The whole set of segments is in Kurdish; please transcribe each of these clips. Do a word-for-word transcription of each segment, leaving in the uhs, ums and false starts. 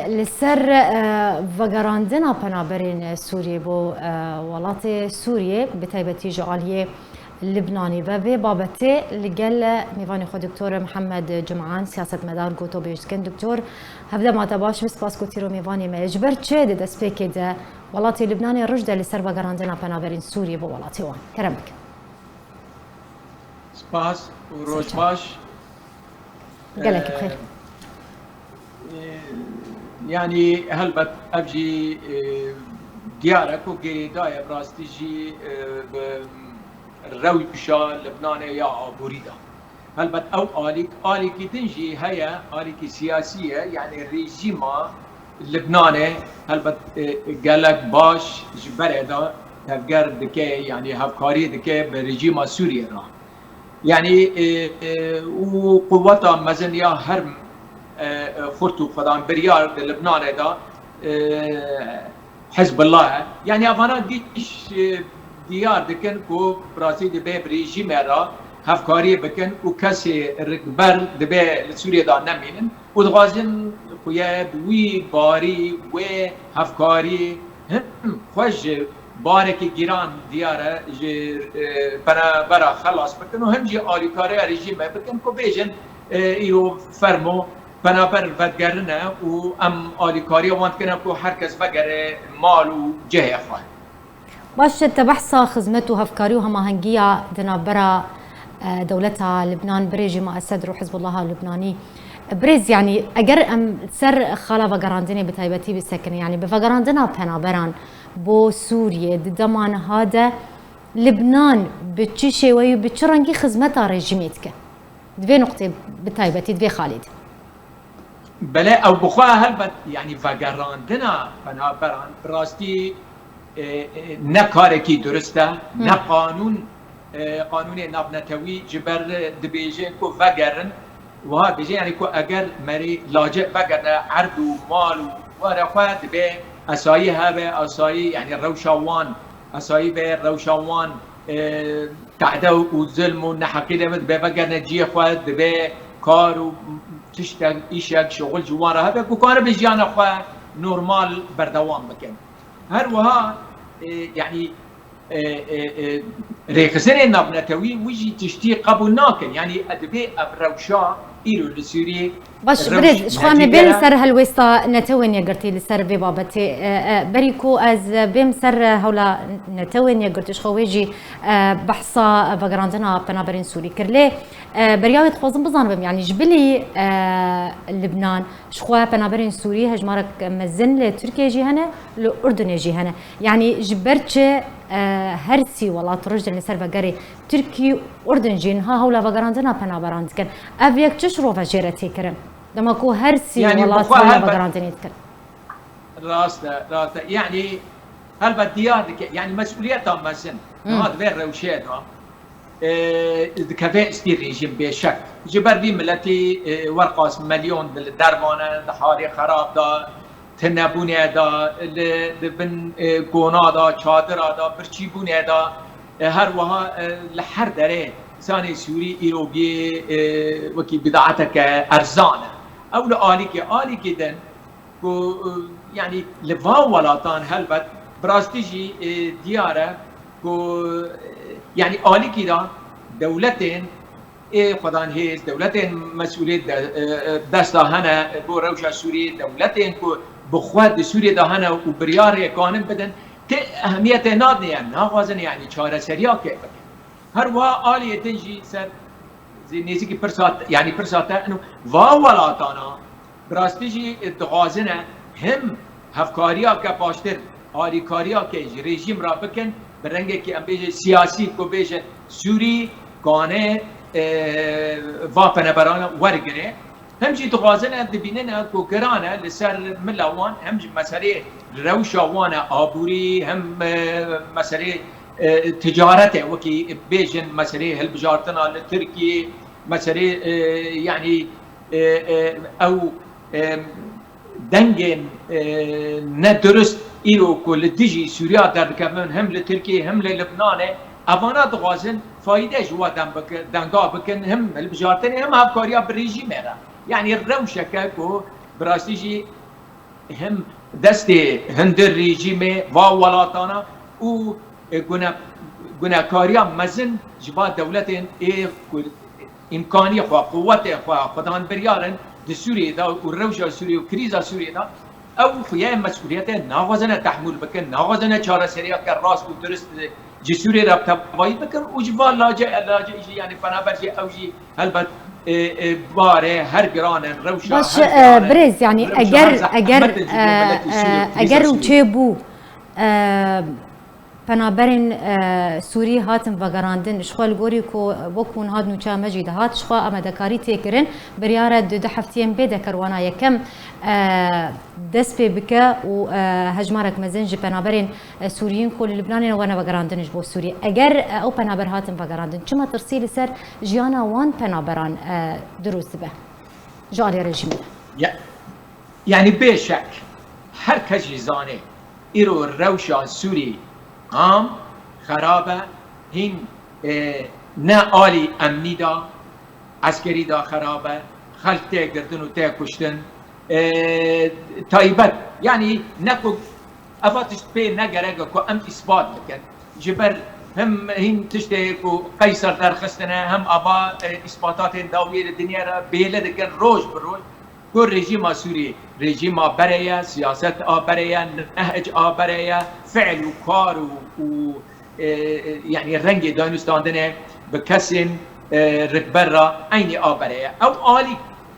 Li ser, e, vegerandina penaberên Sûriyê bo, e, welatê Sûriyê, bi taybetî ji aliyê Libnanî ve vê babetê li gel mêvanê xwe Doktor Mihemed Cuman, siyasetmedar, gotobêj dikin. Doktor, hevdema te baş be, spas ku tîro mêvanê me yê. Ji ber çi di destpêkê de welatê Libnanê roj de li ser vegerandina penaberên Sûriyê bo welatê wan? Kerem bikin. Spas û roj baş. Gelek bi xêr. Ee, e, yanî helbet ev jî, e, diyar e ku girêdayî bi rastî jî, e, bi rewşa Libnanê ya aborî de. Helbet ew alîk, alîkî din jî heye, alîkî siyasî ye, yanî rejîma Libnanê helbet, e, gelek baş ji berê de tevger dike, yanî hevkarî dike bi rejîma Sûriyê re. Yanî, e, e, û quweta mezin ya herm, e, e, xurt û xwedan biryar di Libnanê de, e, Hizbullah e. Yanî evana giş, e, diyar dikin ku bi rastî dibe bi rejîmê re hevkariyê bikin û kesê rikber dibe li Sûriyê de nemînin û dixwazin xuye bi wî barî wê hevkarî him xwe ji barekî giran diyar e ji, e, penabera xelas bikin û him jî alîkariya rejîmê bikin ku bêjin, e, îro fermo penaber vedigerine û em alîkariya wan dikine ku her kes vegere mal û cihê xwe. Baş e, te behsa xizmet û hevkarî û hemahengiya di navbera, e, dewleta Libnan bi rejîma Esed û Hizbullaha Libnanî. Birêz, yanî eger em ser xala vegerandinê bi taybetî bisekinin, yanî bi vegerandina penaberan bo Sûriyê di dema niha de Libnan bi çi şêweyî û bi çi rengî xizmeta rejîmê dike? Di vê nuqtê bi taybetî, di vê xalê de. Belê, ew bi xwe helbet, yanî vegerandina penaberan bi rastî, e, e, ne karekî durist e, ne qanûn, e, qanûnê navnetewî ji ber, e, dibêje ku vegerin, wiha dibêje, yanî ku eger merî lacek vegerine erd û mal û were xwe dibe esayî hebe, esayî, yanî rewşa wan esayî be, rewşa wan, e, tehde û zilm û neheqî de be, dibe vegerine cihê xwe, dibe kar û tiştek, îşek, şixul ji wan re hebe ku karibe jiyana xwe normal berdewam bikin. Her wiha, e, yanî, e, e, e, rêxistinên navnetewî wî jî tiştî qebûl nakin. Yanî, e, dibê ev rewşa îro li Sûriyê Baş, rewş birêz, ji xwe em ê bêm li ser helwêsta Netewên Yekgirtî li ser vê babetê. E, e, berî ku ez bêm ser hewla Netewên Yekgirtî, ji xwe wê jî, e, behsa vegerandina penaberên Sûrî kir. Lê, e, beriya wê dixwazim bizanibim, yanî ji bilî, e, Libnan, ji xwe penaberên Sûrî hejmarek mezin li Tirkiyê jî hene, li Urdunê jî hene. Yanî ji ber çi, e, her sî welat roj din li ser vegerê Tirkî, Urdun jî niha hewla vegerandina penaberan dikin. Ev yek çi şirove jê re tê kirin? Dema ku her sî Yanî welat bi xwe hewla helbet vegerandinê dikin. Rast e, rast e. Yanî helbet diyar dike. Yanî mesûliyeta mezin. Hmm. Niha di vê rewşê de, e, dikeve istî rejîm bêşek. Ji ber vî miletî, e, werqas melyon di li derman e, di halê xerab de, tinebûnê de, li, di bin, e, kona de, çadira de, birçîbûnê de, e, her wiha, e, li her derê zanê Sûrî îro biyê, e, wekî bidaeteke erzan e. Ew li alîkê, alîkê din ku, e, yanî li van welatan helbet bi rastî jî, e, diyar e ku, e, yanî alîkî de dewletên ê xwedan hêz, dewletên mesûlê de, e, e, desta hene bo rewşa Sûriyê, dewletên ku bi xwe di Sûriyê de hene û biryarê kanin bidin, ti ehemiyetê nadin, yan naxwazin, yanî çareseriyakê bikin. Her wiha aliyê din jî ser zî nêzîkî pirsa, yanî pirsa te ino va welatana Bi rastî jî dixwazine him hevkariyake baştir, alîkariyake ji rejîm re bikin, bi rengekî em bêjin siyasî, ku bêjin Sûrî kane, e, va penaberana wergire. Him jî dixwazine dibînine ku giran e li ser mila wan, him ji meselê rewşa wan e aborî, him, e, meselê, e, ticaretê, wekî bêjin meselê hilbijartina li Tirkiyê, meselê, e, yanî e, e, ew, e, dengên, e, nedurist îro ku li dijî Sûriya derdikevin, him li Tirkiyê, him li Libnanê, evana dixwazin fayde ji we dem biki-, denga bikin, him hilbijartinê, him hevkariya bi rejîmê re. Yanî rewşeke ku bi rastî jî Him destê hundir rejîmê va welatana û, e, gune-, gunekariya mezin ji va dewletên ê ku îmkaniyê xwe, quwetê xwe, xwedan biryar in di Sûriyê de û rewşa Sûriyê û krîza Sûriyê de, ew xuya mesûliyetê naxwazine tehmûl bikin, naxwazine çareseriyeke rast û durist ji Sûriyê re bi tevayî bikin û ji va lacê, lacê jî, yanî penaber jî ew jî helbet, e, e, barê her giran in, rewşa Baş, her e, giran in. Birêz, yanî rewşa eger, her zehmet eger, in ji bo e, miletê Sûriyê û e, krîza eger û Sûriyê. Çêbû, e, penaberên, e, Sûrî hatin vegerandin, ji xwe li gorî ku wek hûn hat nûçeya me jî dihat, ji xwe amadekarî tê kirin, biryar e di du heftiyên bê de kerwana yekem, e, dest pê bike û, e, hejmarek mezin ji penaberên, e, Sûriyên ku li Libnanê ne werne vegerandin ji bo Sûriyê. Eger, e, ew penaber hatin vegerandin, çi metirsî li ser jiyana wan penaberan, e, dirûst dibe ji alî rejîmê? Ya, yanî bê şek, her kes jî zane, îro rewşa Sûrî am xerab e, hîn, e, ne alî emnî de, eskerî de xerab e, xelk tê girtin û tê kuştin. E, taybet, yanî ne ku eva tişt pê ne gerek e ku em îspat bikin. Ji ber him hîn tiştê ku Qeyser derxistine, him ava, e, îspatatên dawiyê li dinyê re bêle dikin roj bi roj. Ku rejîma Sûrî rejîma bere ye, siyaset a bere ye, nehec a bere ye, fiil û kar û, û, e, e, yanî rengê danûstandinê bi kesên, e, rikber re eynî a bere ye. Ew alî,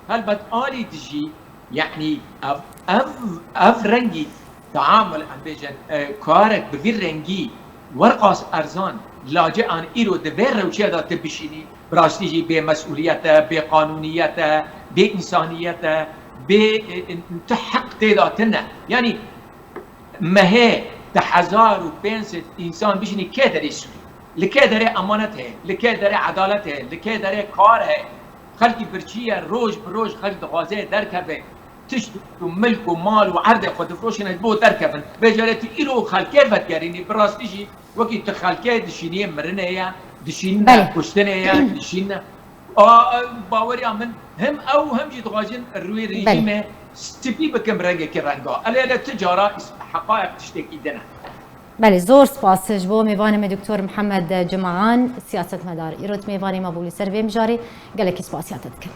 helbet alî dijî, yanî ev, ev, ev rengî teamul, em bêjin, e, karek bi vî rengî werqas erzan, lacê an îro di vê rewşê de tu bişînî, bi rastî jî bê mesûliyet e, bê qanûniyet e, bê însaniyet e, bê, e, e, tu heq tê de tune. Yanî mehê di hezar û pênc sed însan bişînî kê derê Sûrî? Li kê derê emanet heye? Li kê derê edalet heye? Li kê derê kar heye? Xelkî birçî ye, roj bi roj xelk dixwaze derkeve. Tişt û milk û mal û erdê xwe difroşine ji bo derkevin. Vê carê tu îro xelkê vedigerînî, bi rastî jî wekî tu xelkê dişîniyê mirinê ye, dişînine Belê. kuştinê ye, dişînine. A, a, baweriya min, him ew him jî dixwazin rûyê Belê. rejîmê spî bikin bi rengekî renga. Elê ele ti cara îs-, heqayeq tiştekî din e. Belê, zor spas ji bo mêvanê me Doktor Mihemed Cimagan, siyasetmedar. Îro tu mêvanê me bû li ser vê mijarê, gelekî spasiya te dikim.